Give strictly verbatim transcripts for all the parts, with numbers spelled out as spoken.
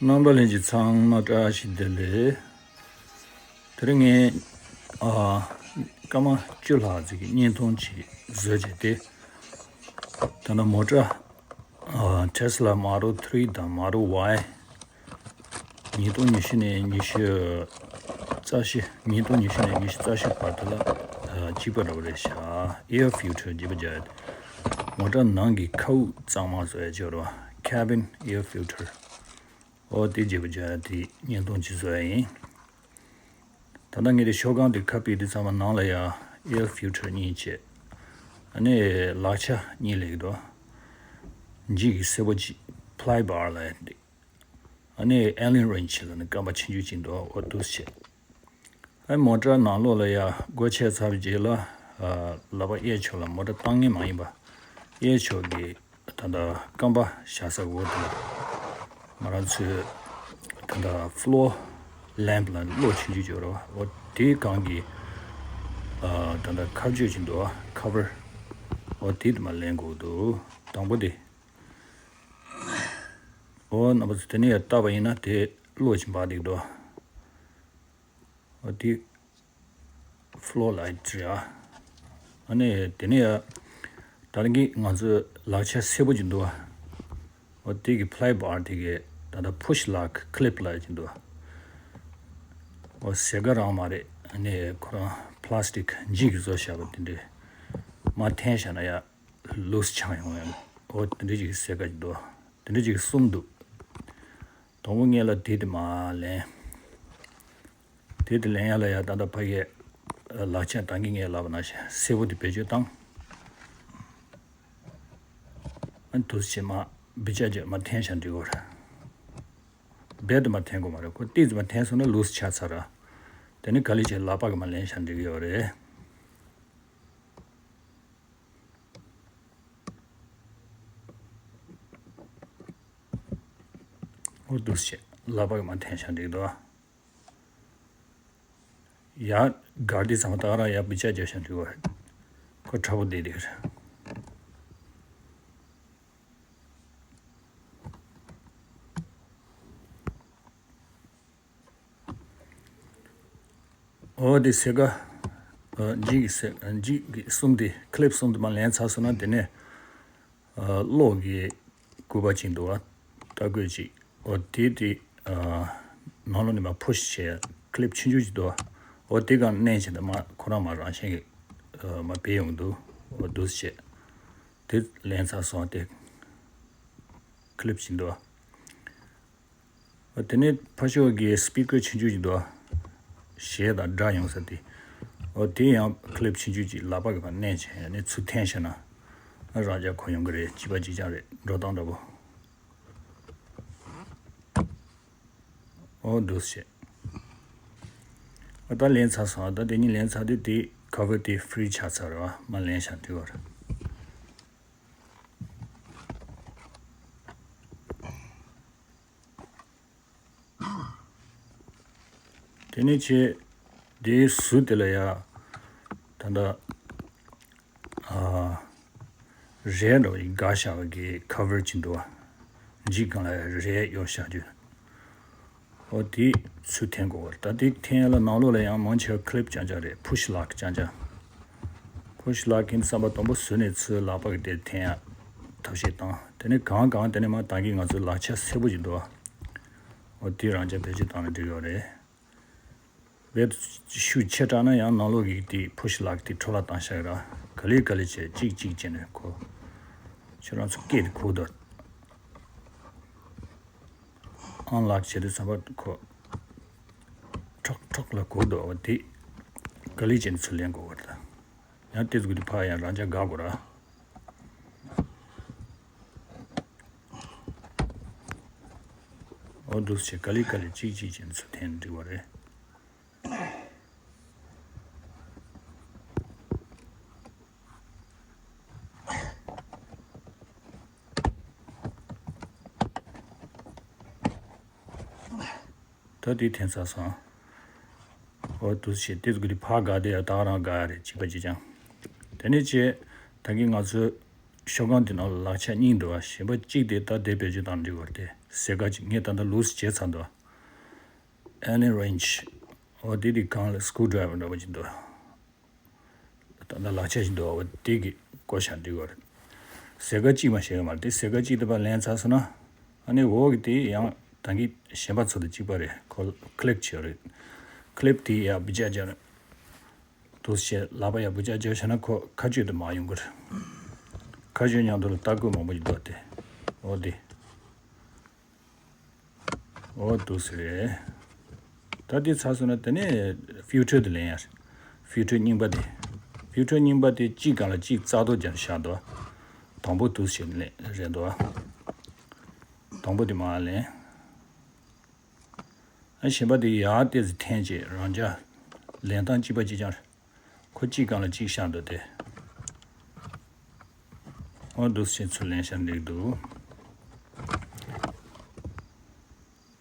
རྣམ་པ་ལྷན་རྒྱས་ཚང་མ་བཀྲ་ཤིས་བདེ་ལེགས། དེ་རིང་ངས་ཨ་སྐར་མ་བཅུ་ལྷག་ཙམ་གྱི་བརྙན་ཐུང་ཅིག་བཟོས་བྱས་ཏེ། ད་ལྟ་མོ་ཊ་ཨ་Tesla Model three དང་Model Y ཉིས་སྟོང་ཉི་ཤུ་ནས་ཉི་ཤུ་རྩ་བཞི། ཉིས་སྟོང་ཉི་ཤུ་ནས་ཉི་ཤུ་རྩ་བཞི་བར་དུ་ལ་ཨ་གཅིག་པ་འདྲ་བོ་རེད་ཤག Air filter རྒྱས་པ་རྒྱག་ཡ། མོ་ཊ་ནང་གི་མཁའ་དབུགས་གཙང་མ་བཟོ་ཡ་ཅིག་ཡོད་རེད་བ། Cabin air filter། ཨོ་དེ་རྒྱས་པ་རྒྱག་ཡ་དེ་བརྙན་ཐུང་ཅིག་བཟོ་ཡ་ཡིན། ད་ལྟ་ངས་དེ་ཤོག་ཁང་དེ་ཁ་ཕྱེ་དུས་ཙམ་པ་ནང་ལ་ཡ་air filter གཉིས་བྱས། ཨ་ནི་ལག་ཆ་གཉིས་སླེབས་འདུག་འཇིགས་ཀྱི་སེར་པོ་གཅིག ply bar ལབ་ཡ་དེ། ཨ་ནི་Allen wrench ལབ་ནི་རྐང་པ་ཆུང་ཆུང་ཅིག་འདུག་ཨོ་འདུག་སེ་བྱས། ཨ་མོ་ཊ་ནང་ལོགས་ལ་ཡ་སྒོ་ཕྱེ་ཚར་བའི་རྗེས་ལ་ཨ་ལག་པ་གཡས་ཕྱོགས་ལ་མོ་ཊ་བཏང་མཁན་མ་ཡིན་པ། གཡས་ཕྱོགས་ཀྱི་ད་ལྟ་རྐང་པ་བཞག་ས་འོག་དེ་ལ་ང་རང་ཚོའི་ད་ལྟ་floor lamp ལ་གློག་ཆུང་ཆུང་ཅིག་ཡོད་རེད་བ། འོ་དེའི་སྒང་གི་ཨ་ད་ལྟ་ཁ་གཅོད་ཅིག་འདུག་བ། cover། འོ་དེ་དེ་མར་ལེན་དགོས་འདུག་དང་པོ་དེ། འོ་རྣམ་པ་ཚོ་དེ་ནས་ཡར་བལྟས་པ་ཡིན་ན་དེ་གློག་ཅིག་འབར་བསྡད་འདུག་འོ་དེ་floor light རེད་ཨ། ཨ་ནི་དེ་ནས་ཡར་ད་ལྟ་གི་ང་ཚོའི་ལག་ཆ་སེར་པོ་ཅིག་འདུག་བ། འོ་དེ་གི་ply bar དེ་གི་ད་ལྟ་push lock clip ལབ་ཅིག་འདུག་བ། འོ་ཟེར་ག་རང་མ་རེད། ཨ་ནི་ཁོ་རང་plastic འཇིགས་ཀྱི་བཟོ་བཞག་པ་དེ་འདྲས་མར་འཐེན་བཞག་ན་ཡ། loose ཆགས་ཡོང་ཡང་། འོ་དེ་འདྲ་ཅིག་ཟེར་ག་ཅིག་འདུག་དེ་འདྲ་ཅིག་གསུམ་འདུག་དང་པོ་ངས་ལ་དེ་དེ་མར་ལེན། དེ་དེ་ལེན་ཡ་ལ་ཡ་ད་ལྟ་ཕ་གིའི་ལག་ཆ་ད་གིན་ངས་ལབ་པ་ནང་བཞིན་སེར་པོ་དེ་བེད་སྤྱོད་བཏང་། ཨ་འདུག་སེ་མར་བི་ཅ་ཅེ་མར་འཐེན་བཞག་འགྲིག་གོ་རེད། རྦད་དེ་མར་འཐེན་དགོས་མ་རེད། ཁོ་ཏིག་ཙམ་མར་འཐེན་སོང་ན་loose ཆགས་ཚར་ར། དེ་ནི་ག་ལེ་བྱས་ལག་པ་གིས་མར་ལེན་བཞག་འགྲིག་གི་ཡོད་རེད། འོ་འདུག་སེ་ལག་པ་གིས་མར་འཐེན་བཞག་འགྲིག་འདུག་ཡར་སྒར་དུས་ཙམ་པ་ད་ག་རང་ཡར་བི་ཅ་རྒྱབ་བཞག་འགྲིག་གོ་རེད། ཁོ་དྲག་པོ་བསྡད་བསྡད་རེད། འོ་དེ་ཟེར་ག་ཨ་འཇིགས་ཀྱི་ཟེར་འཇིགས་ཀྱི་གསུམ་དེ་clip གསུམ་དེ་མར་ལེན་ཚར་སོང་ན་དེ་ནས་ཨ་གློག་གི་སྐུད་པ་ཅིག་འདུག་བ། ལྟ་སྐུད་ཅིག་འོ་དེ་དེ་ཨ་ནང་ལོགས་ནས་མར་push བྱས་clip ཆུང་ཆུང་ཅིག་འདུག་བ། འོ་དེ་སྒང་མནན་བྱས་ནས་མར་ཁོ་རང་མར་རང་བཞིན་གྱིས་ཨ་མར་བུད་ཡོང་གི་འདུག་འོ་འདུག་སེ་བྱས། དེ་ལེན་ཚར་སོང་། དེ་clip ཅིག་འདུག་བ། དེ་ནས་ཕར་ཕྱོགས་ཀྱི་སི་པི་ཀར་ཆུང་ཆུང་ཅིག་འདུག་གཞས་དང་སྒྲ་ཡོང་ས་དེ། འོ་དེ་ཡང་clip ཆུང་ཆུང་ཅིག་ལག་པ་གིས་ཕར་མནན་བྱས་ནས་ཚུར་འཐེན་བྱས་ན། རང་འཇགས་གོ་ཡོང་གི་རེད། གཅིག་པ་གཅིག་རྐྱང་རེད། འགྲོ་སྟངས་འདྲ་པོ། འོ་འདུག་སེ་བྱས། ཨ་ད་ལེན་ཚར་སོང་། ད་དེ་གཉིས་ལེན་ཚར་དུས་དེ་cover དེ་free ཆགས་ཚར་རེད་བ། མར་ལེན་བཞག་འགྲིག་གོ་རེད། དེ་ནས་ཆེ་དེའི་ཟུར་དེ་ལ་ཡ་ད་ལྟ་ཨ་རས་འདྲ་བ་ཞིག་བཀལ་བཞག་པ་གི་cover ཅིག་འདུག་བ། འཇིགས་སྒང་ལ་རས་གཡོགས་བཞག་རྒྱུ། འོ་དེ་ཚུར་འཐེན་དགོས་པ། ད་དེ་འཐེན་ཡ་ལ་ནང་ལོགས་ལ་ཡང་མང་ཆེ་བ་clip རྐྱང་རྐྱང་རེད། push lock རྐྱང་རྐྱང་། push lock ཡིན་བསམ་པ་དང་པོ་ཟུར་ནས་ཚུར་ལག་པ་གིས་དེ་འཐེན་ཡ་ཐབས་ཤེས་བཏང་། དེ་ནས་གང་གང་དེ་ནས་མར་ད་གིན་ང་ཚོའི་ལག་ཆ་སེར་པོ་ཅིག་འདུག་བ། འོ་དེ་རང་འཇགས་བེད་སྤྱོད་བཏང་ན་འགྲིག་ཡོད་རེད། བེད་ཤུགས་ཆེ་དྲགས་ན་ཡང་ནང་ལོགས་ཀྱི་དེ་push lock དེ་འཕྲོ་བརླག་བཏང་བཞག་གི་ར། ག་ལེ་ག་ལེ་བྱས་གཅིག་གཅིག་བྱས་ནས་ཁོ་ཁྱོད་རང་ཚོ་སྐད་དེ་གོ་འདུག unlock བྱེད་དུས་ཙམ་པ་ཁོ་ཁྲག་ཁྲག་ལ་གོ་འདུག་བ། དེ་ག་ལེ་བྱས་ནས་ཚུར་ལེན་དགོས་པ་རེད། ད་ཡང་དེ་ཚོ་གི་དེ་ཕར་ཡང་རང་འཇགས་འགག་དགོས་ར། འོ་འདུག་སེ་ག་ལེ་ག་ལེ་གཅིག་གཅིག་བྱས་ནས་ཚུར་འཐེན་འགྲིག་པ་རེད། ད་དེ་འཐེན་ཚར་སོང་། འོ་འདུག་སེ་བྱས་དེ་ཚོ་གི་དེ་ཕར་འགག་དེ་ཡང་ད་ག་རང་འགག་ཡ་རེད། གཅིག་པ་གཅིག་རྐྱང་། དེ་ནས་བྱས་ད་གིན་ང་ཚོའི་ཤོག་ཁང་དེ་ནང་ལ་ལག་ཆ་གཉིས་འདུག་བ། གཞན་པ་གཅིག་དེ་ད་དེ་བེད་སྤྱོད་བཏང་འགྲིག་པ་རེད། ཟེར་ག་ཅིག་ངས་ད་ལྟ་ལུས་བྱས་ཚར་འདུག Any wrench. འོ་དེ་དེ་གང་ལ་སྐུ་ཌ་རའི་བར་འདྲ་པོ་ཅིག་འདུག་ད་ལྟ་ལག་ཆ་ཞིག་འདུག་འོ་དེ་གི་བཀོལ་བཞག་འགྲིག་གི་རེད། ཟེར་ག་གཅིག་མ་བྱས་གི་མ་རེད། དེ་ཟེར་ག་གཅིག་དེ་ཕར་ལེན་ཚར་སོང་ན། ཨ་ནི་འོག་གི་དེ་ཡང་ད་གིན་གཞན་པ་ཚོ་དང་གཅིག་པ་རེད། ཁོ་ཀི་ལིབ་བྱས་རེད། ཀི་ལིབ་དེ་ཡར་བུ་ཅག་རྒྱབ་ན། འདུག་སེ་ལག་པ་ཡར་བུ་ཅག་རྒྱབ་བྱས་ན་ཁོ་ཁ་གཅོད་དེ་མར་ཡོང་གི་རེད། ཁ་གཅོད་མཉམ་དུ་ལ་ལྟ་སྐོར་མང་པོ་ཞིག་འདུག་སྟེ། འོ་དེ། འོ་འདུག་སེ་རེད། ད་དེ་ཚར་སོང་ན་དེ་ནས་ཕིལ་ཊར་དེ་ལེན་ཡ་རེད། ཕིལ་ཊར་རྙིང་པ་དེ། ཕིལ་ཊར་རྙིང་པ་དེ་གཅིག་སྒང་ལ་གཅིག་རྩ་གཏོར་རྒྱབ་བཞག་འདུག་དང་པོ་འདུག་སེ་ལེན་རེད་འདུག་དང་པོ་དེ་མར་ལེན། ཨ་གཞན་པ་དེ་ཡར་ཏོག་ཙམ་འཐེན་བྱས་རང་འཇགས། ལེན་སྟངས་གཅིག་པ་གཅིག་རྐྱང་རེད། ཁོ་གཅིག་སྒང་ལ་གཅིག་བཞག་འདུག་སྟེ། འོ་འདུག་སེ་ཚུར་ལེན་བཞག་འགྲིག་འདུག་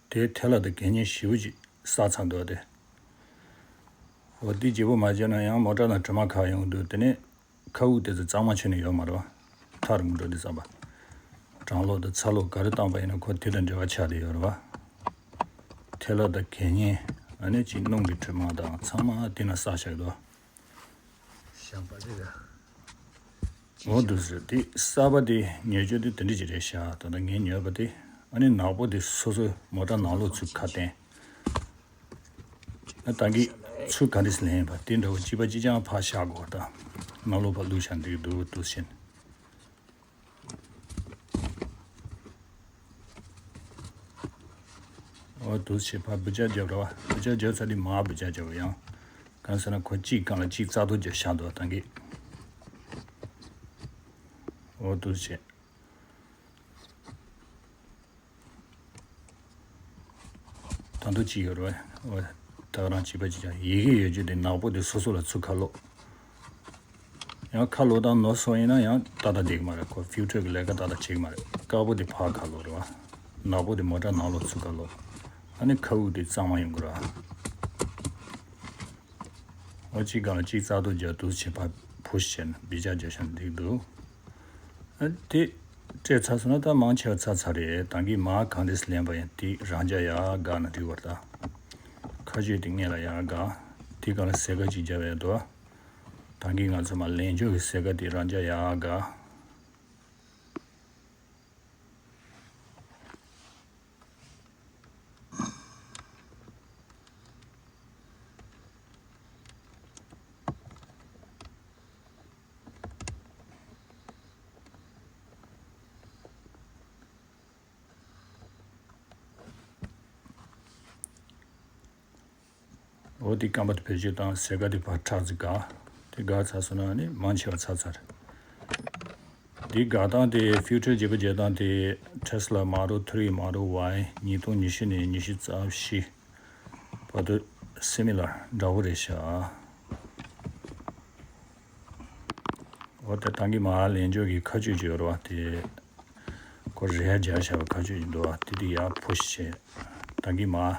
དེ་ཐལ་བ་དང་གད་སྙིགས་ཞེ་པོ་ཅིག་བསགས་ཚར་འདུག་སྟེ། འོ་དེ་བརྗེ་པོ་མ་བྱས་ན་ཡང་མོ་ཊ་ནང་དྲི་མ་ཁ་ཡོང་གི་འདུག་དེ་ནས་མཁའ་དབུགས་དེ་ཚོ་གཙང་མ་ཆགས་ནས་ཡོད་མ་རེད་པ། ཐག་རིང་པོ་འགྲོ་དུས་ཙམ་པ། གྲང་གློག་དང་ཚ་གློག་ག་རེ་བཏང་པ་ཡིན་ན་ཁོ་དེ་དང་འབྲེལ་བ་ཆགས་བསྡད་ཡོད་རེད་པ། ཐལ་བ་དང་གད་སྙིགས། ཨ་ནི་ཅིག་སྣུམ་གྱི་དྲི་མ་དང་ཚང་མ་དེ་ན་བསགས་བཞག་འདུག་ཞག་པ་རེད་ལ། འོ་འདུག་སེ་དེ་གསར་པ་དེ་ཉོ་རྒྱུ་དེ་དེ་འདྲ་ཅིག་རེད་ཤག་ད་ལྟ་ངས་ཉོས་པ་དེ། ཨ་ནི་ནག་པོ་དེ་སོ་སོའི་མོ་ཊ་ནང་ལོགས་ཚུར་ཁ་བསྟན། ཨ་ད་གིན་ཚུར་ག་འདྲ་སེ་ལེན་ཡིན་པ་དེ་འདྲ་བོ་གཅིག་པ་གཅིག་རྐྱང་ཕར་བཞག་དགོས་ད། ནང་ལོགས་ཕར་བླུགས་བཞག་འགྲིག་འདུག་འདུག་སེ། འོ་འདུག་སེ་ཕར་བུ་ཅག་རྒྱབ་རེད་པ། བུ་ཅག་རྒྱབ་ཚར་དུས་མར་བུ་ཅག་རྒྱབ་ཡང་། གང་ཟེར་ན་ཁོ་གཅིག་སྒང་ལ་གཅིག་རྩ་གཏོར་རྒྱབ་བཞག་འདུག་ད་གིན། འོ་འདུག་སེ། ད་དུང་གཅིག་ཡོད་རེད་པ། འོ་ད་ག་རང་གཅིག་པ་གཅིག་རྐྱང་ཡི་གེ་ཡོད་རྒྱུ་དེ་ནག་པོ་དེ་སོ་སོ་ལ་ཚུར་ཁ་ལོག་ཡང་ཁ་ལོག་སྟངས་ནོར་སོང་ཡིན་ན་ཡང་ཏག་ཏག་བསྡད་ཀྱི་མ་རེད། ཁོ་ཕིལ་ཊར་གྱི་ལས་ཀ་ཏག་ཏག་བྱེད་ཀྱི་མ་རེད། དཀར་པོ་དེ་ཕར་ཁ་ལོག་རེད་པ། ནག་པོ་དེ་མོ་ཊ་ནང་ལོགས་ཚུར་ཁ་ལོག་ཨ་ནི་མཁའ་དབུགས་དེ་གཙང་མ་ཡོང་གི་རེད་པ། འོ་གཅིག་སྒང་ལ་གཅིག་རྩ་གཏོར་རྒྱབ་འདུག་སེ་ཕར་ཕུ་ཤི་བྱས་ནས་བུ་ཅག་རྒྱབ་བཞག་འགྲིག་འདུག་ཨ་དེ་སྤྲད་ཚར་སོང་ན་ད་མང་ཆེ་བ་ཚར་ཚར་རེད། ད་གིན་མར་གང་འདྲ་སེ་ལེན་པ་ཡིན་དེ་རང་འཇགས་ཡར་བཀག་ན་འགྲིག་པ་རེད་ད། ཁ་གཅོད་དེ་སྔོན་ལ་ཡར་བཀག་དེ་སྒང་ལ་ཟེར་ག་གཅིག་རྒྱབ་ཡས་འདུག་ད་གིན་ང་ཚོ་མར་ལེན་ཕྱོགས་ཀྱི་ཟེར་ག་དེ་རང་འཇགས་ཡར་བཀག་འོ་དེ་རྐང་པ་དེ་བེད་སྤྱོད་བཏང་། ཟེར་ག་དེ་ཕར་ཁྲག་ཙི་བཀག་དེ་བཀག་ཚར་སོང་ན་ནི་མང་ཆེ་བ་ཚར་ཚར། དེ་བཀག་སྟངས་དེ་ཕིལ་ཊར་བརྗེ་པོ་བརྗེ་སྟངས་དེ་Tesla Model three Model Y ཉིས་སྟོང་ཉི་ཤུ་ནས་ཉི་ཤུ་རྩ་བཞི་བར་དུ་སི་མི་ལར་འདྲ་བོ་རེད་ཤག་འོ་དེ་ད་གིན་མར་ལེན་ཕྱོགས་ཀྱི་ཁ་གཅོད་ཅིག་ཡོད་རེད་པ། དེ་ཁོ་རལ་རྒྱབ་བཞག་པའི་ཁ་གཅོད་ཅིག་འདུག་པ། དེ་དེ་ཡར་ཕུ་ཤི་བྱས། ད་གིན་མར་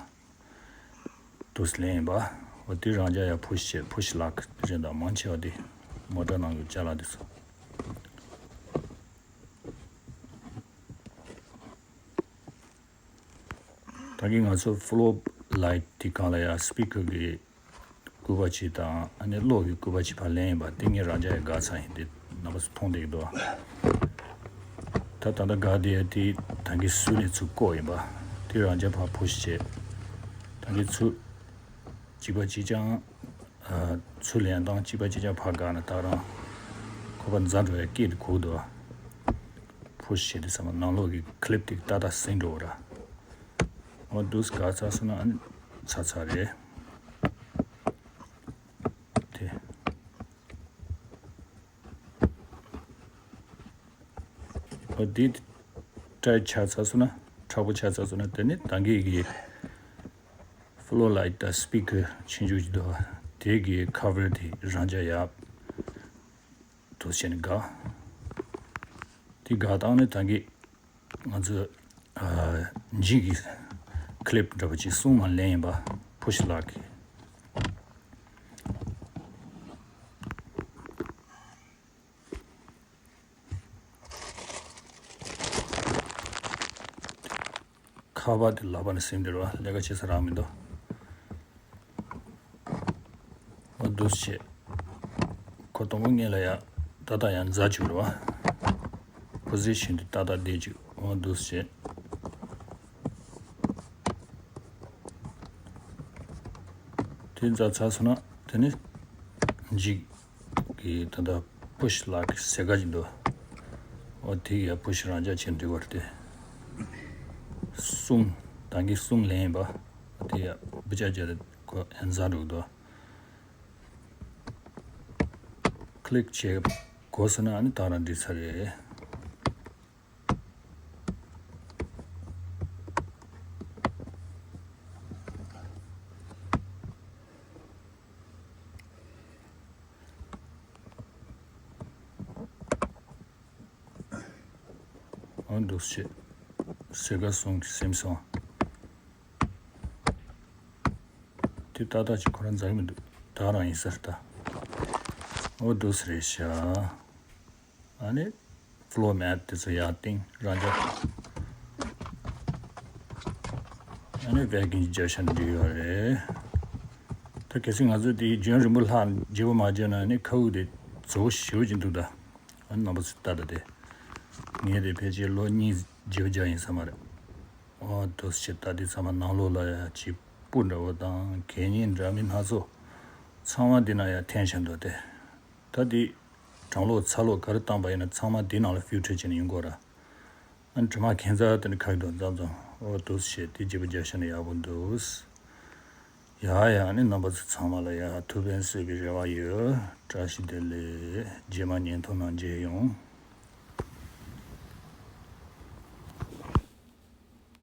འདུག་སེ་ལེན་ཡིན་པ། འོ་དེ་རང་འཇགས་ཡར་ཕུ་ཤི་བྱས། ཕུ་ཤི་ལག་རེད་འདུག་མང་ཆེ་བ་དེ་མོ་ཊ་ནང་གི་ཅ་ལག་དེ་ཚོ། ད་གིན་ང་ཚོ་ཕ་ལོ་ལའིཊ་དེ་སྒང་ལ་ཡར་སི་པི་ཀར་གྱི་སྐུད་པ་ཅིག་དང་ཨ་ནི་གློག་གི་སྐུད་པ་ཅིག་ཕར་ལེན་ཡིན་པ། དེ་ངས་རང་འཇགས་ཡར་བཀག་ཚར་ཡིན། དེ་རྣམ་པ་ཚོ་མཐོང་བསྡད་ཀྱི་འདུག་ད་ད་ལྟ་བཀག་བསྡད་ཡ་དེ་ད་གིན་ཟུར་ནས་ཚུར་བཀོག་ཡིན་པ། དེ་རང་འཇགས་ཕར་ཕུ་ཤི་བྱས། ད་གིན་ཚུར་གཅིག་པ་གཅིག་རྐྱང་། ཚུར་ལེན་སྟངས་གཅིག་པ་གཅིག་རྐྱང་ཕར་བཀག་ན་ད་རང་ཁོ་པ་འཛག་འགྲོ་ཡ་སྐད་དེ་གོ་གི་འདུག་ཕུ་ཤི་བྱས་དུས་ཙམ་པ་ནང་ལོགས་ཀྱི་ཀི་ལིབ་དེ་ཏག་ཏག་ཟིན་འགྲོ་བ་ར། འོ་འདུག་སེ་བཀག་ཚར་སོང་ན་ཨ་ནི་ཚར་ཚར་རེད། དེ། འོ་འདི་ཊའིཊ་ཆགས་ཚར་སོང་ན། མཁྲེགས་པོ་ཆགས་ཚར་སོང་ན་དེ་ནི་ད་གིན་གྱི་ཕ་ལོ་ལའིཊ་དང་སི་པི་ཀར་ཆུང་ཆུང་ཅིག་འདུག་པ། དེ་གི་ཁ་བར་དེ་རང་འཇགས་ཡར་འདུག་སེ་བྱས་ནས་བཀག་དེ་བཀག་སྟངས་ནི་ད་གིན་ང་ཚོ་ཨ་འཇིག་གི་ཀི་ལིབ་འདྲ་པོ་ཅིག་གསུམ་མར་ལེན་ཡིན་པ། ཕུ་ཤི་ལག་གི། ཁ་པར་དེ་ལག་པ་ནས་ཟིན་འདིར་བ་ལས་ཀ་བྱེད་ས་རག་མི་འདུག་འོ་འདུག་སེ་བྱས། ཁོ་དང་པོ་ངེད་ལ་ཡ་ད་ལྟ་ཡང་འཛའ་བཅུག་རེད་བ། པོ་ཟི་ཤན་དེ་ཏག་ཏག་བསྡད་བཅུག་འོ་འདུག་སེ་བྱས། དེ་འཛའ་ཚར་སོང་ན་དེ་ནི་འཇིག་གི་ད་ལྟ་པུ་ཤི་ལག་གི་ཟེར་ག་ཅིག་འདུག་འོ་དེ་ཡ་པུ་ཤི་རང་འཇགས་བྱེད་འགྲིག་པ་རེད་དེ། གསུམ། ད་གིན་གསུམ་ལེན་ཡིན་པ། འོ་དེ་ཡ་བུ་ཅག་ཅག་དེ་ཁོ་ཡང་འཛའ་འགྲོ་གི་འདུག click བྱེད་དགོས་ཟེར་ན་ཨ་ནི་ད་རང་འགྲིག་ཚར་རེད། འོ་འདུག་སེ་བྱས། ཟེར་ག་གསུམ་གྱིས་ཟིན་སོང་། དེ་ཏག་ཏག་ཅིག་ཁོ་རང་འཛའ་གི་མི་འདུག་ད་རང་ཡིན་ས་རེད་ད། འོ་འདུག་སེ་རེད་ཤག་ཨ་ནི་ཕི་ལོར་མེ་ཊི་དེ་ཚོ་ཡར་བཏིང་རང་འཇགས། ཨ་ནི་བེ་ཀིང་རྒྱག་ཤ་ནི་འགྲིག་ཡོད་རེད། ད་གལ་སྲིད་ང་ཚོ་དེ་རྒྱུན་རིང་པོ་ལྷག་བརྗེ་པོ་མ་བརྒྱབ་ན་ནི་ཁ་དབུགས་དེ་རྫོགས་ཞེ་པོ་ཅིག་འདུག་ད། ཨ་ནི་རྣམ་པ་ཚོ་ལྟ་ད་དེ། ངས་དེ་ཕལ་ཆེར་ལོ་གཉིས་བརྗེ་པོ་རྒྱག་ཡིན་ས་མ་རེད། འོ་འདུག་སེ་བྱས། ད་དེ་ཚང་མ་ནང་ལོགས་ལ་ཡ་ཅིག་སྤུ་འདྲ་བོ་དང་གད་སྙིགས་འདྲ་མིན་སྣ་ཚོགས་ཚང་མ་འདི་ན་ཡ་འཐེན་བཞག་འདུག་སྟེ། ད་དེ་གྲང་གློག་ཚ་གློག་ག་རེ་བཏང་པ་ཡིན་ན་ཚང་མ་འདི་ནང་ལ་ཕིལ་ཊར་བྱས་ནས་ཡོང་དགོས་ར། ཨ་ནི་དྲི་མ་ཁྱད་མཚར་དེ་འདྲ་ག་གི་འདུག་མཚམས་མཚམས། འོ་འདུག་སེ་བྱས་དེ་བརྗེ་པོ་རྒྱག་ཤ་ནི་ཡག་པོ་འདུག་ཡ་ཡ་ནི་རྣམ་པ་ཚོ་ཚང་མ་ལ་ཡ་ཐུགས་ཕན་གསོས་པའི་རེ་བ་ཡོད། བཀྲ་ཤིས་བདེ་ལེགས། རྗེས་མ་བརྙན་ཐུང་ནང་མཇལ་ཡོང་།